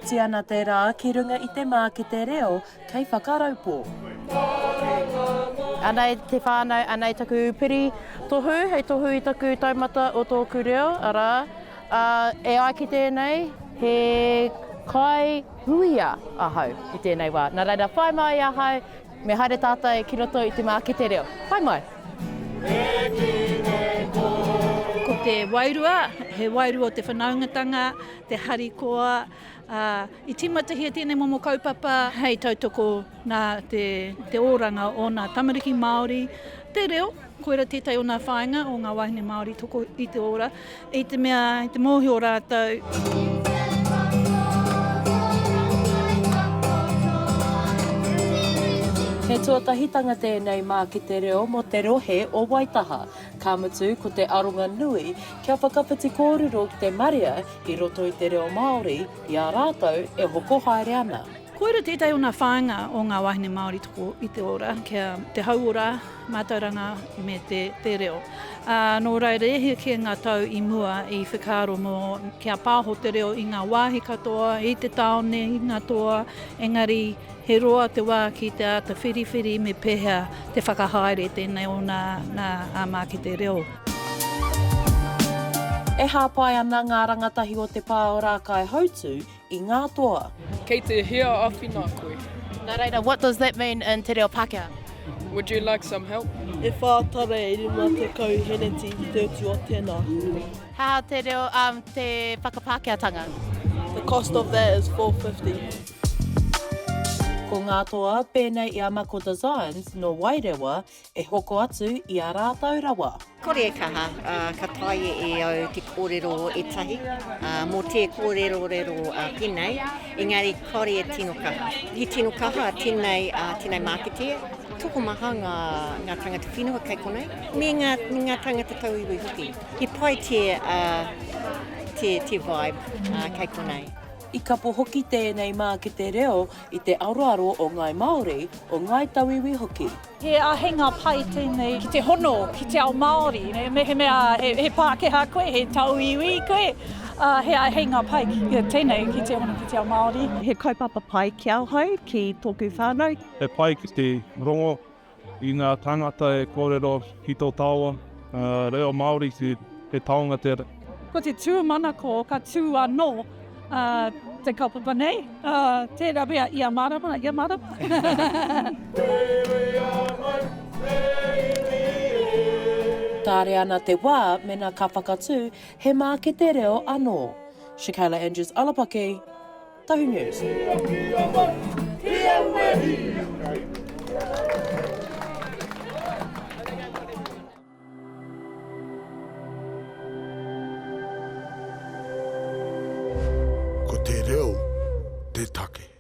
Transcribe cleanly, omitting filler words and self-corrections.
Oti ana te rā ki runga i te mākete reo kei Whakaraupō. Anei te whānau, anei taku piri tohu hei tohu i taku taumata o tōku reo, arā, ā, e ai ki tēnei, he kai huia ahau i tēnei wā. Nā reira, whai mai ahau, me haere tātou ki roto i te mākete reo. Whai mai! Ko te wairua, he wairua o te whanaungatanga, te harikoa, ā, i tīmatahia tēnei momo kaupapa hei tautoko nā te, te oranga o nā tamariki Māori, te reo, koira tētahi o nā whāinga o ngā wāhine Māori toko i te ora, i te mea, i te mōhio rātou. He tuatahitanga tēnei mākete reo mō te rohe o Waitaha, ka mutu ko te aronga nui kia whakawhiti kōrero ki te marea i roto i te reo Māori i a rātou e hoko haere ana. Koira tētahi o ngā whāinga o ngā wāhine Māori toko i te ora, kia te hauora, mātauranga me te, te reo. Ā, nō reira, e hia kē ngā tau i mua i whakaaro mō kia pāho te reo i ngā wāhi katoa, i te tāone, i ngā toa, engari he roa te wā ki te āta whiriwhiri me pēhea te whakahaere tēnei o nā, nā ā mākete reo. E hāpai ana ngā rangatahi o te pā o Rākaihautū i ngā toa. Kei te hia awhina koe? Nā reira, what does that mean in te reo Pākehā? Would you like some help? E wha tara e 50 heneti te utu o tena. He aha te reo, um, te whakapākehātanga? The cost of that is 450. Ko ngā toa pēnei i a Mako Designs nō Wairewa e hoko atu i ā rātou rawa. Kore e kaha, ka taea e au te kōrero ētahi mō te kōrerorero pēnei, engari kore e tino kaha. He tino kaha tēnei, tēnei mākete, tokomaha ngā, ngā tangata whenua kei konei, me ngā, me ngā tangata tauiwi hoki. He pai te, te, te vibe kei konei. I kapo hoki tēnei mākete reo i te aroaro o Ngāi Māori, o Ngāi Tauiwi hoki. He āheinga pai tēnei ki te hono ki te ao Māori. Mehemea he Pākehā koe, he tauiwi koe, he āheinga pai tēnei ki te hono ki te ao Māori. He kaupapa pai ki ahau, ki tōku whānau. He pai ki te rongo i ngā tāngata e kōrero ki tō tāua reo Māori, he taonga tērā. Ko te tūmanako ka tū anō te kaupapa nei, tērā pea ia marama, ia marama. Tāre ana te wā mena ka whakatū he mākete reo anō. Shakayla Andrews Alapaki, Tahu News. Ko te reo te take.